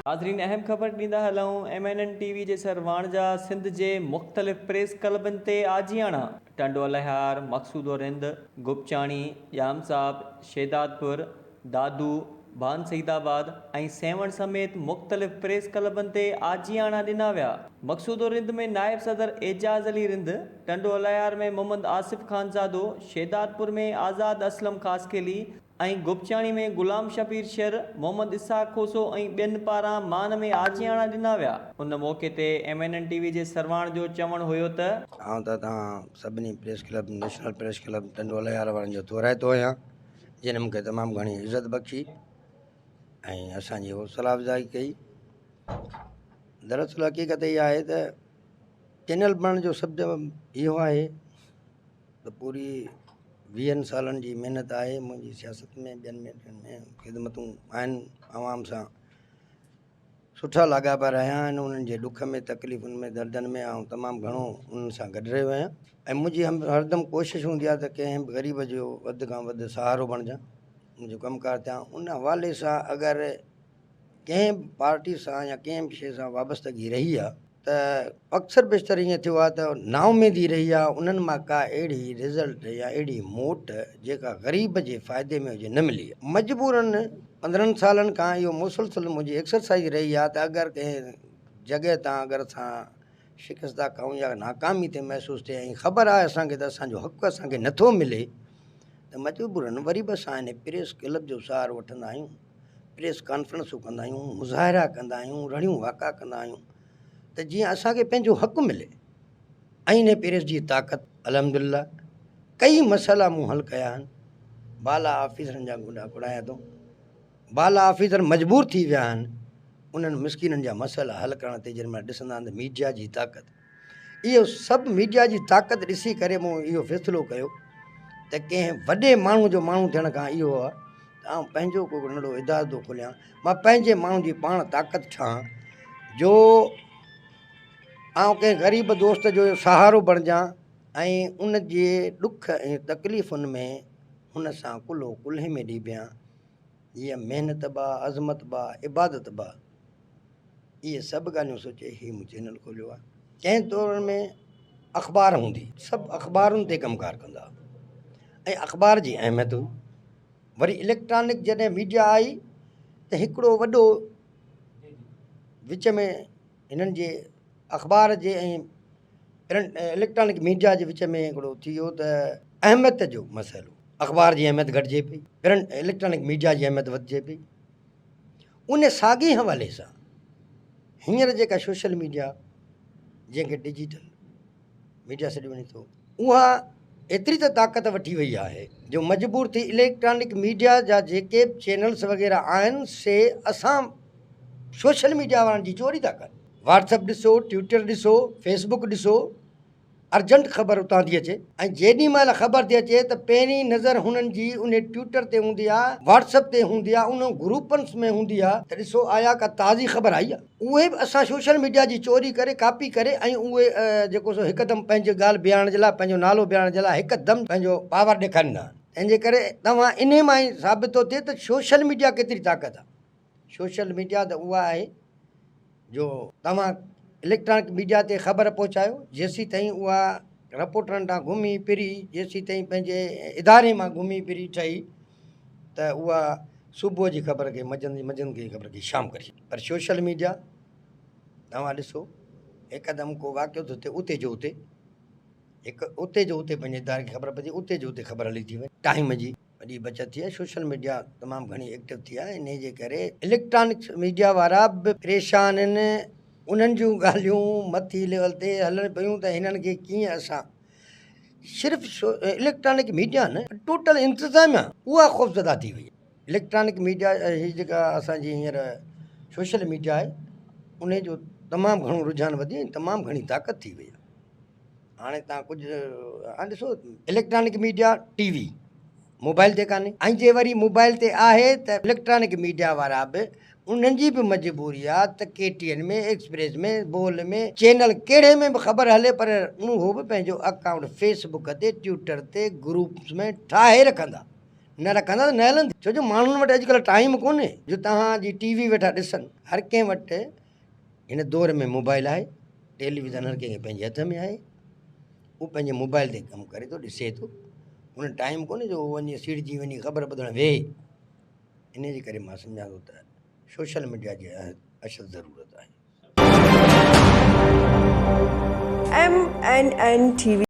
ناظرين اهم خبر ڏيندا هلون ايم اين اين ٽي وي جي سرواڻ جا سنڌ جي مختلف پريس ڪلبن تي آجياڻا، ٽنڊو الهيار، مقصودو رند، گپچاڻي، ڄام صاحب، شهدادپور، دادو، ڀان سعيد آباد ۽ سيوهڻ سميت مختلف پريس ڪلبن تي آجياڻا ڏنا ويا. مقصودو رند ۾ نائب صدر اعجاز علي رند، ٽنڊو الهيار ۾ محمد آصف خانزادو، شهدادپور ۾ آزاد اسلم خاصخيلي، ۽ گپچاڻي ۾ غلام شبير شر، محمد اسحاق کوسو ۽ ٻين پاران مان ۾ آجياڻا ڏنا ويا. ان موقعي تي ايم اين اين ٽي وي جي سرواڻ جو چوڻ هيو ته. آئون ته توهان سڀني press club, national press club Tando Allahyar وارن جو ٿورائتو آهيان جن مون کي تمام گهڻي عزت بخشي ۽ اسان جي حوصلا افزائي ڪئي. دراصل حقيقت اها آهي ته چينل بڻڻ جو سبب اهو آهي ته پوري ويهن سالن جي محنت آهي منهنجي سياست ۾ ٻين ۾ ٽن ۾ خدمتون آهن عوام سان سٺا لاڳاپا رهيا آهن انهن جي ڏک ۾ تڪليفن ۾ دردن ۾ آئون تمام گهڻو انهن سان گڏ رهيو آهيان ۽ منهنجي هردم ڪوشش هوندي آهي ته ڪنهن به غريب جو وڌ کان وڌ سهارو بڻجان منهنجو ڪم ڪار ٿيان ان حوالي سان اگر ڪنهن به پارٽي سان يا ڪنهن به شيء سان وابستگي رهي آهي ته اڪثر بيشتر ائين ٿيو آهي ته نااميدي رهي آهي انهن مان ڪا اهڙي رزلٽ يا اهڙي موٽ جيڪا غريب جي فائدي ۾ هجي نه ملي آهي. مجبورن 15 سالن کان اهو مسلسل منهنجي ايڪسرسائيز رهي آهي ته اگر ڪنهن جڳهه تان اگر اسان شڪست ٿا کائون يا ناڪامي ٿي محسوس ٿئي ۽ خبر آهي اسان کي ته اسان جو حق اسان کي نٿو ملي ته مجبورن وري به اسان ان پريس ڪلب جو سهارو وٺندا آهيون. پريس ڪانفرنسون ڪندا آهيون، مظاهرا ڪندا آهيون، رڙيون واڪا ڪندا آهيون ته جيئن اسان کي پنهنجو حق ملي ۽ انهي پريس جي طاقت الحمدلله ڪئي مسئلا مون حل ڪيا آهن، بالا آفيسرن جا گوڏا ڪڙايا اٿئون، بالا آفيسر مجبور ٿي ويا آهن انهن مسڪينن جا مسئلا حل ڪرڻ تي جن مهل ڏسندا آهن ته ميڊيا جي طاقت اهو سڀ ميڊيا جي طاقت ڏسي ڪري مون اهو فيصلو ڪيو ته ڪنهن وڏي ماڻهو جو ماڻهو ٿيڻ کان اهو آهي ته آئون پنهنجو ڪو ننڍڙو ادارو ٿو کوليان، مان پنهنجي ماڻهن جي پاڻ طاقت ٺاهان جو آئون ڪنهن غريب دوست جو سهارو بڻجان ۽ ان جي ڏک ۽ تڪليفن ۾ هن سان ڪلهو ڪلهي ۾ ڏئي بيهان. جيئن محنت با، عظمت با، عبادت با. اهي سڀ ڳالهيون سوچي هي مون چينل کوليو آهي. ڪنهن دور ۾ اخبار هوندي، سڀ اخبارن تي ڪم ڪار ڪندا ۽ اخبار جي اهميت هئي. وري اليڪٽرانڪ جڏهن ميڊيا آئي ته هڪڙو وڏو وچ ۾ هنن جي اخبار جي ۽ پرنٽ اليڪٽرانڪ ميڊيا جي وچ ۾ هڪڙو ٿي ويو ته اهميت جو مسئلو اخبار جي اهميت گهٽجي پئي پرنٽ اليڪٽرانڪ ميڊيا جي اهميت وڌجي پئي ان ساڳي حوالي سان هينئر جيڪا سوشل ميڊيا جنهن کي ڊجيٽل ميڊيا سڏيو وڃي ٿو اها ايتري ته طاقت وٺي وئي آهي جو مجبور ٿي اليڪٽرانڪ ميڊيا جا جيڪي به چينلز وغيره آهن سي اسان سوشل ميڊيا وارن جي چوري ٿا ڪن. واٽس اپ ڏسو، ٽوئٽر ڏسو، فيس بڪ ڏسو، ارجنٽ خبر اتان ٿي اچي ۽ جيڏي مهل خبر ٿي اچي ته پهرين نظر هنن جي انهي ٽوئٽر تي هوندي آهي، واٽس اپ تي هوندي آهي، انهن گروپنس ۾ هوندي آهي ته ڏسو آيا ڪا تازي خبر آئي آهي. اهي به اسان سوشل ميڊيا جي چوري ڪري ڪاپي ڪري ۽ اهي جيڪو سو هڪدم پنهنجي ڳالهه بيهارڻ جي لاء پنهنجو نالو بيهارڻ جي لاء هڪدم پنهنجو پاور ڏيکاريندا آهن تنهن جي ڪري توهان انهي مان ئي ثابت ٿو ٿئي ته سوشل ميڊيا ڪيتري طاقت آهي سوشل ميڊيا ته اها آهي جو توهان اليڪٽرانڪ ميڊيا تي خبر پهچايو جيسين تائين اها رپورٽرن تان گهمي ڦري جيسين تائين پنهنجي اداري مان گهمي ڦري ٺهي ته اها صبح جي خبر کي منجهند جي منجهند جي خبر کي شام ڪري ڇڏي پر سوشل ميڊيا توهان ڏسو هڪدم ڪو واقعو ٿو ٿئي اتي جو اتي هڪ اتي جو اتي پنهنجي اداري کي خبر پئجي اتي جو اتي خبر هلي ٿي وڃي ٽائيم جي وڏي بچت ٿي آهي سوشل ميڊيا تمام گهڻي ايڪٽو ٿي آهي انهي جي ڪري اليڪٽرانڪس ميڊيا وارا به پريشان آهن انهن جون ڳالهيون مٿي ليول تي هلن پيون ته هنن کي ڪيئن اسان صرف اليڪٽرانڪ ميڊيا نه ٽوٽل انتظاميا اها خوفزده ٿي وئي اليڪٽرانڪ ميڊيا هي جيڪا اسانجي هينئر سوشل ميڊيا آهي ان جو تمام گهڻو رجحان وڌي ۽ تمام گهڻي طاقت ٿي وئي آهي هاڻي تان ڪجهه هاڻي ڏسو اليڪٽرانڪ ميڊيا ٽي وي موبائل تي ڪانهي ۽ جي وري موبائل تي آهي ته اليڪٽرانڪ ميڊيا وارا به انهن جي به مجبوري آ ته ڪي ٽي اين ۾ ايڪسپريس ۾ بول ۾ چينل ڪهڙي ۾ به خبر هلي پر اهو به پنهنجو اڪائونٽ فيس بڪ تي ٽيوٽر تي گروپس ۾ ٺاهي رکندا. نه رکندا ته نه هلندي ڇو جو ماڻهن وٽ اڄڪلهه ٽائيم ڪونهي جو توهان جي ٽي وي ويٺا ڏسن هر ڪنهن وٽ هن دور ۾ موبائل آهي ٽيليويزن هر ڪنهن کي پنهنجي هٿ ۾ آهي هو پنهنجي موبائل تي ڪم ڪري ٿو ڏسي ٿو ان ٽائيم ڪونهي جو هو وڃي سيڙجي وڃي خبر ٻڌڻ ويهي ان جي ڪري مان سمجهان ٿو ته سوشل ميڊيا جي اشد ضرورت آهي. M N N T V.